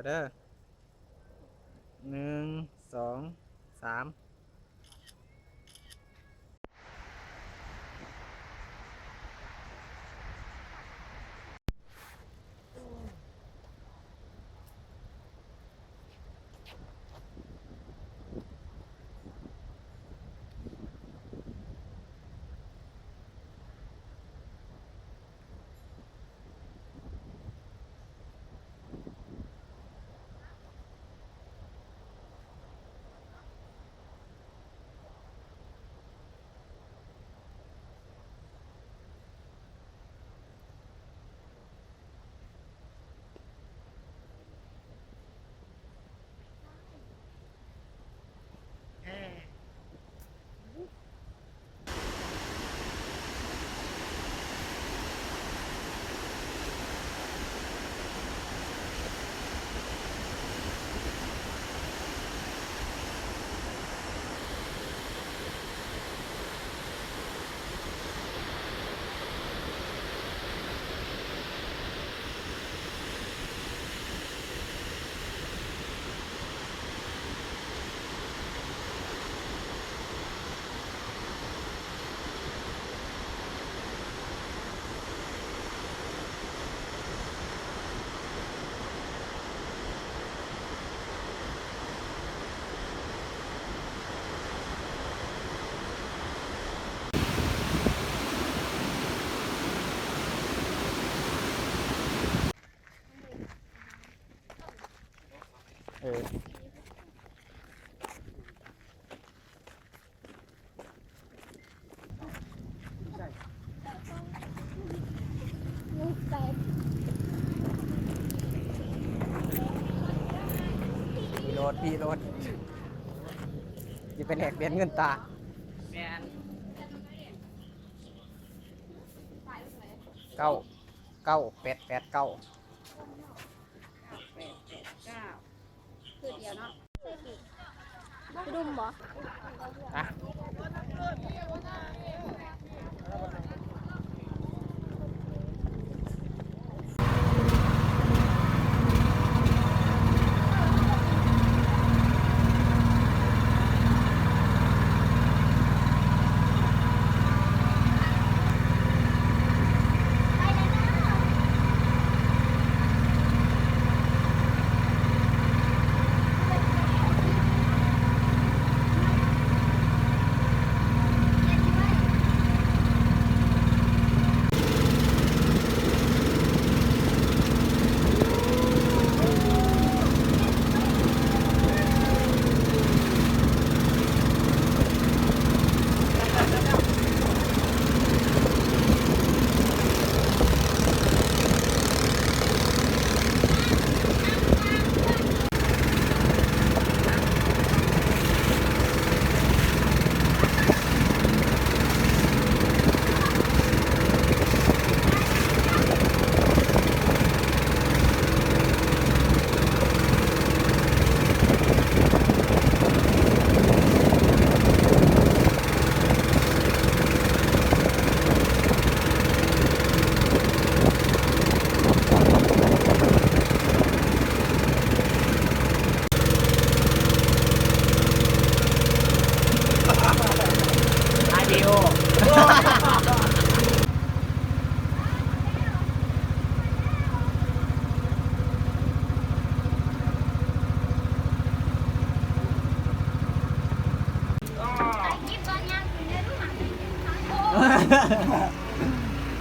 ເດີ ໜຶ່ງ ສອງ ສາມ. ເອີ ຂີ່ລົດ ຂີ່ລົດ ຊິໄປແລກປ່ຽນເງິນຕາ. ແມ່ນ ເກົ້າ ເກົ້າ ແປດ ແປດ ເກົ້າ. ເກົ້າ ແປດ ແປດ ເກົ້າ ຄືດຽວເນາະ ຄືດຸມບໍ່? ອ່ະ.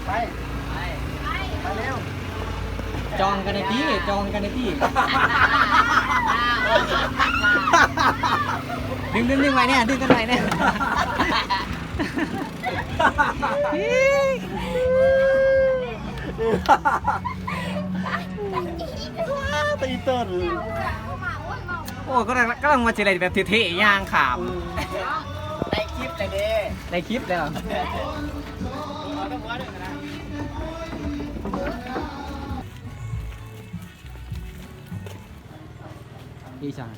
ໄປ ໄປ ໄປເລັວ ຈອງກັນແດ່ຕິ ຈອງກັນແດ່ຕິ ດຶງ ດຶງ ດຶງໄວ້ແດ່ ດຶງກັນໄວ້ແດ່. ຕະອີຕົນ ໂອ້ ກຳລັງ ກຳລັງວ່າຊິໄດ້ແບບເທ່ໆ ຍ່າງຂ້າມ ໄດ້ຄລິບແລ້ວເດ້ ໄດ້ຄລິບແລ້ວ ອີ່ຫຍັງ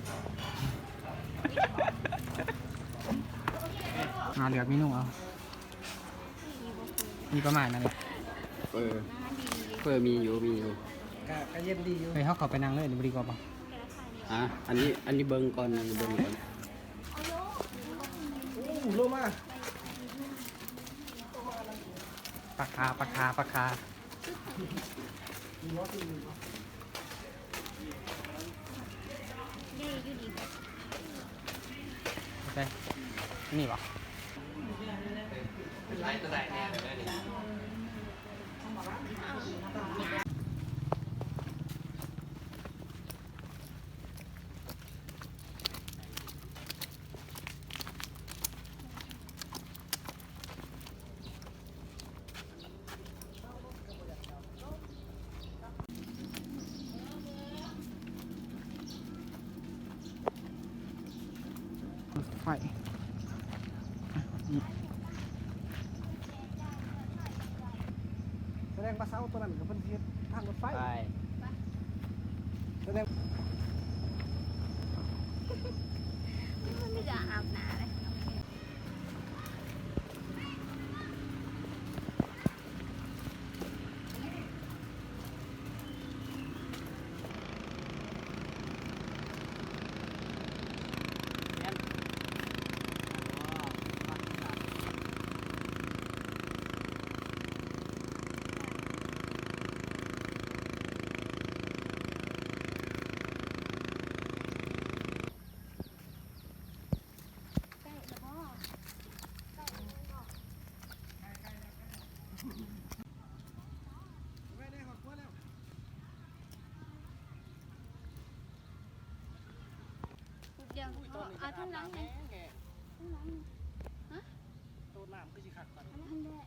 ອ່າ ເລືອກເມນູເອົາ. ມີປະມານນັ້ນແຫຼະ ເປີ ເປີມີຢູ່ ມີຢູ່ ກະ ກະເຢັນດີຢູ່ ເຮີ້ຍ ເຮົາເຂົ້າໄປນັ່ງເລີຍ ບໍ່ດີກວ່າບໍ່? ອ່າ ອັນນີ້ ອັນນີ້ເບິ່ງກ່ອນ ເບິ່ງກ່ອນ. ໂອ້ ລົງມາ ປາຄາ ປາຄາ ປາຄາ. ໃຫຍ່ຢູ່ນີ້ບໍ່? ໃສ່ ນີ້ບໍ່? ໄຟ ສະແດງວ່າເສົາຕົວນັ້ນກໍເພິ່ນຊິເຮັດທາງລົດໄຟ ໄປ ສະແດງ ມັນມີແຕ່ອາບນ້ຳເດ້. ດຽວ ເອົາທາງຫຼັງນີ້ ທາງຫຼັງນີ້ ຮະ ໂຕນ້ຳຄືຊິຄັກປານນັ້ນ ອັນນັ້ນແຫຼະ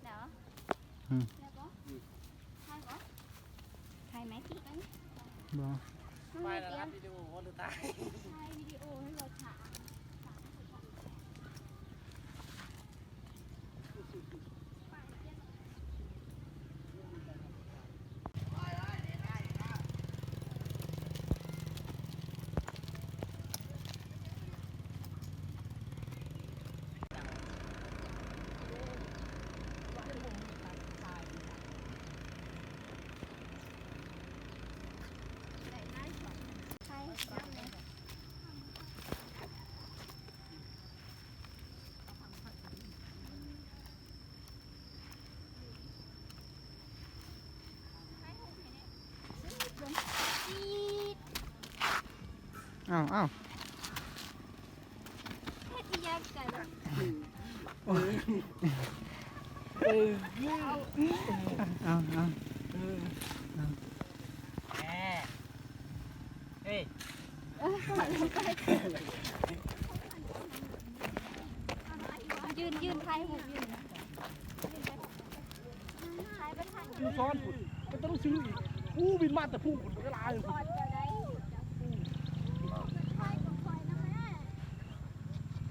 ດາວ ອືມ ແລ້ວກໍ ອືມ ຖ່າຍບໍ່? ຖ່າຍໄໝຕິ ບໍ່ ມັນມີການ ຖ່າຍວິດີໂອບໍ່ ຫຼືຖ່າຍ ຖ່າຍວິດີໂອໃຫ້ລົດຖ້າ. ອ້າວ ອ້າວ ເຮັດອີ່ຫຍັງກັນ? ເອີ ເອີ ເອົາ ເອົາ ເອີ ເອີ ເອີ ເອີ ຢືນ ຢືນຖ່າຍຮູບຢູ່ນີ້ນະ ຢູ່ຊ້ອນພຸ້ນ ໄປຕົວໜັງສືອີກ. ອູ້ ບິນມາແຕ່ພຸ້ນ ເວລາຢູ່ພຸ້ນ.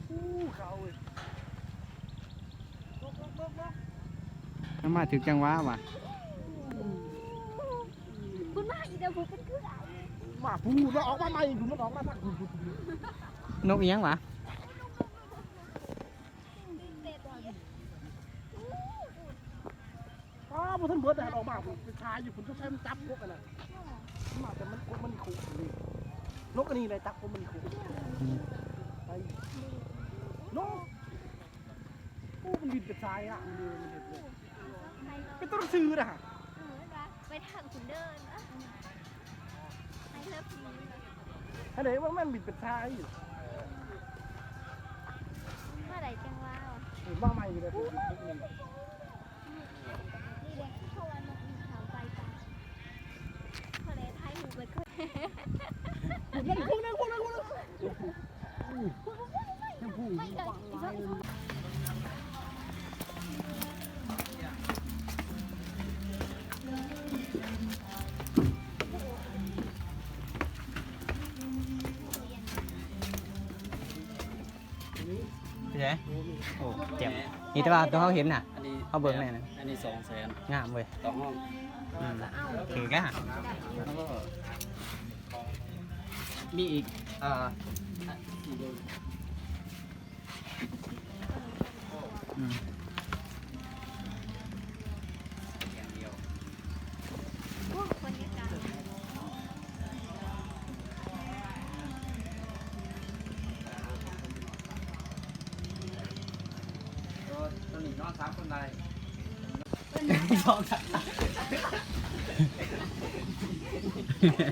ອູ້ ເຂົາເອີຍ ມາຖືກຈັງຫວະຫວາ. ເພິ່ນມາອີກແລ້ວ ເພິ່ນຄື ມາພຸ້ນ ອອກມາໃໝ່ພຸ້ນ ມັນອອກມາທາງພຸ້ນ. ນົກອີ່ຫຍັງຫວາ? ອ້າ ບໍ່ທັນເບິດ ອອກມາພຸ້ນ ໄປຖ່າຍຢູ່ພຸ້ນ ສົງໄສມັນຈັບກົກອັນນັ້ນ. ມາແຕ່ມັນກົກມັນຄຸເລີຍ ນົກອັນນີ້ແຫຼະຈັບກົກມັນຄຸ. ອືມ ໄປ ນົກ ໂອ້ ມັນບິນເປັນສາຍອະ ມັນເດີນ ມັນເຮັດເລີຍ ເປັນຕົວໜັງສືນະ. ເອີ ວ່າໄປທາງພຸ້ນເດີ ໄປເລີບພີ້ ອັນໃດມັນ ມັນບິນເປັນສາຍຢູ່. ມາໄດ້ຈັງຫວະ ເອີ ມາໃໝ່ຢູ່ເດີ ນີ້ແຫຼະ ເຂົາວ່ານົກມີເຂົາໄປຕາ ເຂົາໄດ້ຖ່າຍຮູບໄວ້ກ່ອນ. ພຸ້ນນັ້ນ ພຸ້ນນັ້ນ ພຸ້ນນັ້ນ ພຸ້ນນັ້ນ. ເປັນໄງ? ໂອ້ ແຈ່ມ. ນີ້ແຕ່ວ່າຕົວເຮົາເຫັນນະ ອັນນີ້ ເຮົາເບິ່ງແນ່ນະ ອັນນີ້ສອງແສນ ງາມເວີຍ ຕໍ່ຫ້ອງ. ອືມ ຖືກແລ້ວ ມີອີກ ເອີ ອືມ ໂອ້ ບັນຍາກາດ. ຕອນນີ້ນອນສາມຄົນໄດ້.